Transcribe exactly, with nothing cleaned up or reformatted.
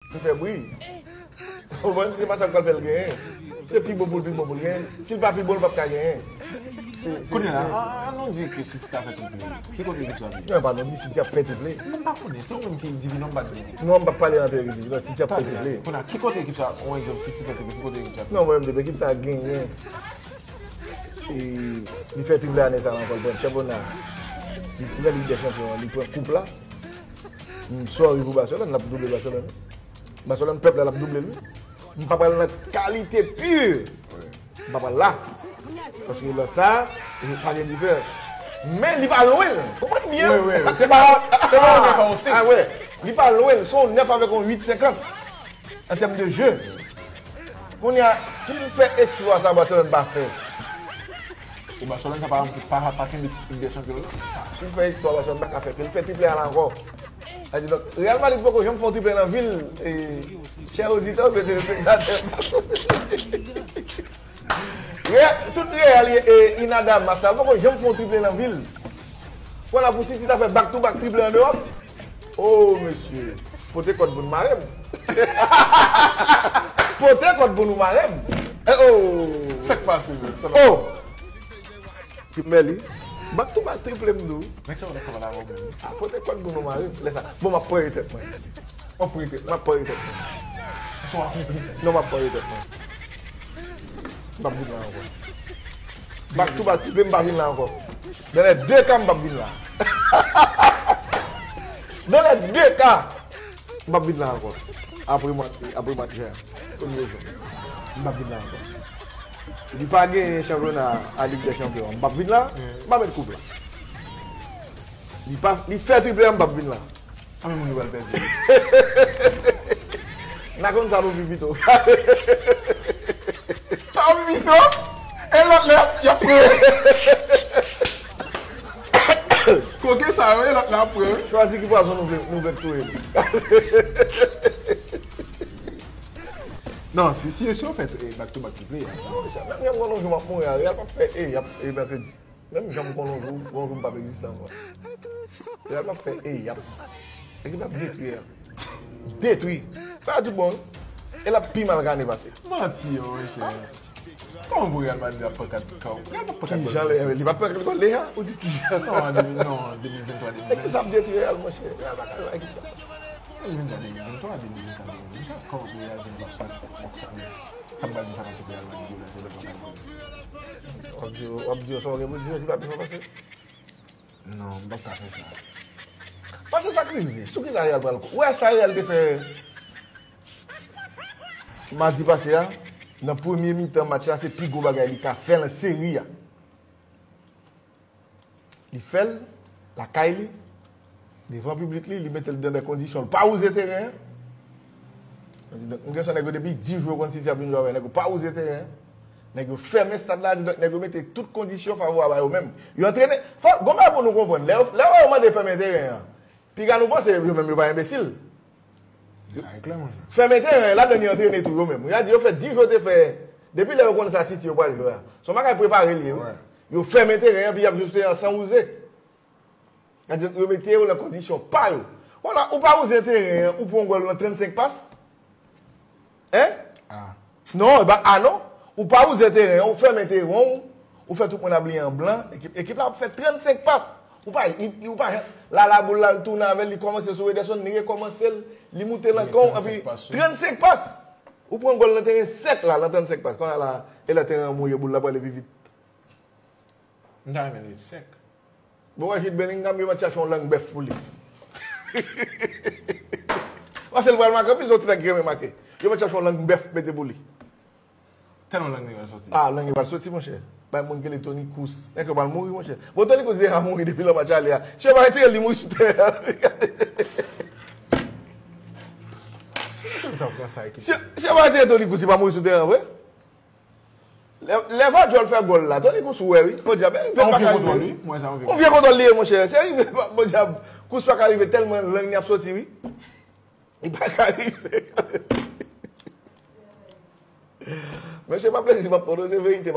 Pou fè bri. Ou konprann? Se pa sa k pral fè l genyen. Se pi bon pou l, pi bon pou l genyen. Si l pa pi bon, l p ap ka genyen. Se, se, Kounye a, se an, an nou di ke City ta fè triple, ki kote ekip sa ap ye? Non, pa nou di City ap fè triple. Mwen pa konnen, se ou menm ki di vin non, m pa di vin. Non, m p ap pale an tè ridikil, non, City ap fè triple. Kounye a, ki kote ekip sa, yon egzanp, City fè triple, ki kote ekip sa ap ye? Non, mwen menm, depi ekip sa genyen, e, li fè triple ane sa a ankò, li pran chanpyona, li pran Lig dè Chanpyon an, li pran koup la. M sorry pou Barcelone, l ap double Barcelone. Barcelone pèp la, l ap double l wi. M pa pral nan kalite pur. M pa pral la. Paske lòt sa, pa gen diferans. Men li pa lwen l. Konprann byen. Wi, wi, wi. Se pa, se pa yon nèf a yon senk. Ah, wè. Li pa lwen l. Se yon nèf avèk yon uit senkant. An tèm de je. Kounye a, si l fè eksplwa sa Barcelone pa fè. E Barcelone sa pa, pa, pa kenbe tit Lig dè Chanpyon an. Si l fè eksplwa Barcelone pa ka fè, ke l fè triple a la ankò. Sa di donk, Real Madrid poko janm fè yon triple nan vil, e, chè oditè, oubyen telespektatè. Real, tout Real ye, e, Inadamas la, poko janm fè yon triple nan vil. Kounye a pou City ta fè back to back triple an Ewòp. Oh, mesye. Pote kòd pou n mare m. Pote kòd pou nou mare m. Eh, oh. Sa k pase, menm? Sa pa Oh. Kimberly. Back to back triple m di w. Nèg sa yo t ap travay avè w menm. Ah, pote kòd pou nou mare m. Lè sa. Bon, m ap pran retèt mwen. W ap pran retèt? M ap pran retèt mwen. Sa w akonpli? Non, m ap pran retèt mwen. M p ap vin la ankò. Back to back triple, m pa vin la ankò. Dans les deux cas, m p ap vin la. Dans les deux cas, m p ap vin la ankò. Apre mwa, apre mwa jen. Premye jou. M p ap vin la ankò. Li pa genyen chanpyona a Lig dè Chanpyon an. M p ap vin la. M pa met koup la. Li pa, li fè triple a, m p ap vin la. Konbyen moun yo pral pèdi? N a konn sa pou pi pito. Sa pou pi pito? E lòt la, y ap, y ap pran. Koke sa yo, e lòt la ap pran. Chwazi ki pwazon nou vle, nou vle touye li. Non, si, si, si yo fè, eh, back to back ki play, hein. Non, menm jan m konnen yon jou m ap mouri, Real p ap fè, eh, y ap, eh, mèkredi. Menm jan m konnen yon jou, yon jou m p ap egziste ankò. Real p ap fè, eh, y ap, ekip la ap detwi, Real. Detwi. Fè a tout bon, wi. E l ap pi mal ke ane pase. Manti, yo, monchè. Kòman pou Real Madrid ap pran kat kaw? Real p ap pran kat kaw. Kijan li, li p ap pran kat kaw, Leha? Ou di kijan? Non, an de mil, non, an de mil venntwa, de mil venn. Ekip sa ap detwi Real, monchè. Real pa ka jwe ak ekip sa. De mil venntwa, de mil venntwa, de mil venntwa, de mil venntwa. Kòman pou Real vin ap pran kat kaw sa menm? Sa m pral di fanatik Real Madrid yo la, se lòt bagay pou yo. W ap di yo, w ap di yo sa w gen pou di yo, ekip la pi fò pase? Non, m p ap ka fè sa. Paske sa k rive, sou ki sa Real pral ko-, ou wè sa Real te fè madi pase a, nan premye mitan match la, se pi gwo bagay li ka fè nan seri a. Li fè l lakay li, devan piblik li, li mete l nan de kondisyon, l pa wouze teren an. Donk, m gen son nèg yo depi dis jou yo konn City ap vin jwe avè nèg yo pa wouze teren an. Nèg yo fèmen stad la, donk nèg yo mete tout kondisyon favorab a yo menm. Yo antrene, fò, gon bagay pou nou konprann, lè yo, lè yo mande fèmen teren an, piga nou panse yo menm yo pa enbesil. Sa e klè, monchè. Fèmen teren an, ladan li antrene tou yo menm. Yo di yo fè dis jou yo te fè, depi lè yo konn sa City yo pral jwe a. Se yon bagay prepare li ye, wi. Yo fèmen teren an, epi y ap jwe sou teren an san wouze. Sa di yo mete yo nan kondisyon pa yo. Kounye a, ou pa wouze teren an, ou pran yon gòl nan trannsenk pas. Hein? Ah. Non, e pa a non. Ou pa wouze teren an, ou fèmen teren an, ou fè tout moun abiye an blan, ekip, ekip la ap fè trannsenk pas. Ou pa, li, li, ou pa, la, la boul la, l tounen avè l, li kòmanse sou Ederson, li rekòmanse l, li moute l ankò, epi trannsenk pas. Ou pran gòl nan teren sèk la, nan trannsenk pas. Kounye a la, e lè teren an mouye, boul la prale pi vit. M ta renmen li sèk. Bon, wè Jude Bellingham, yo mèt chache yon lang bèf pou li. Paske l pral make anpil, se yon ti nèg ki renmen make. Yo mèt chache yon lang bèf mete pou li. Tèlman lang li pral soti. Ah, lang li pral soti, monchè. Bay moun ki rele Toni Kroos. Nèg yo pral mouri, monchè. Bon, Toni Kroos deja mouri depi lè match ale a. Si yo pa retire l, li mouri sou teren an. Si, si yo pa retire Toni Kroos, li pa mouri sou teren an, vre? Lè, lè Vardyol fè gòl la, Toni Kroos wè, wi. Podyab, e rive pa ka rive. Yon vye kontwòl li ye, monchè. Se rive, podyab, Kroos pa ka rive tèlman lang li ap soti, wi. Li pa ka rive. Mesye, pa plezi m ap pran, non, se verite.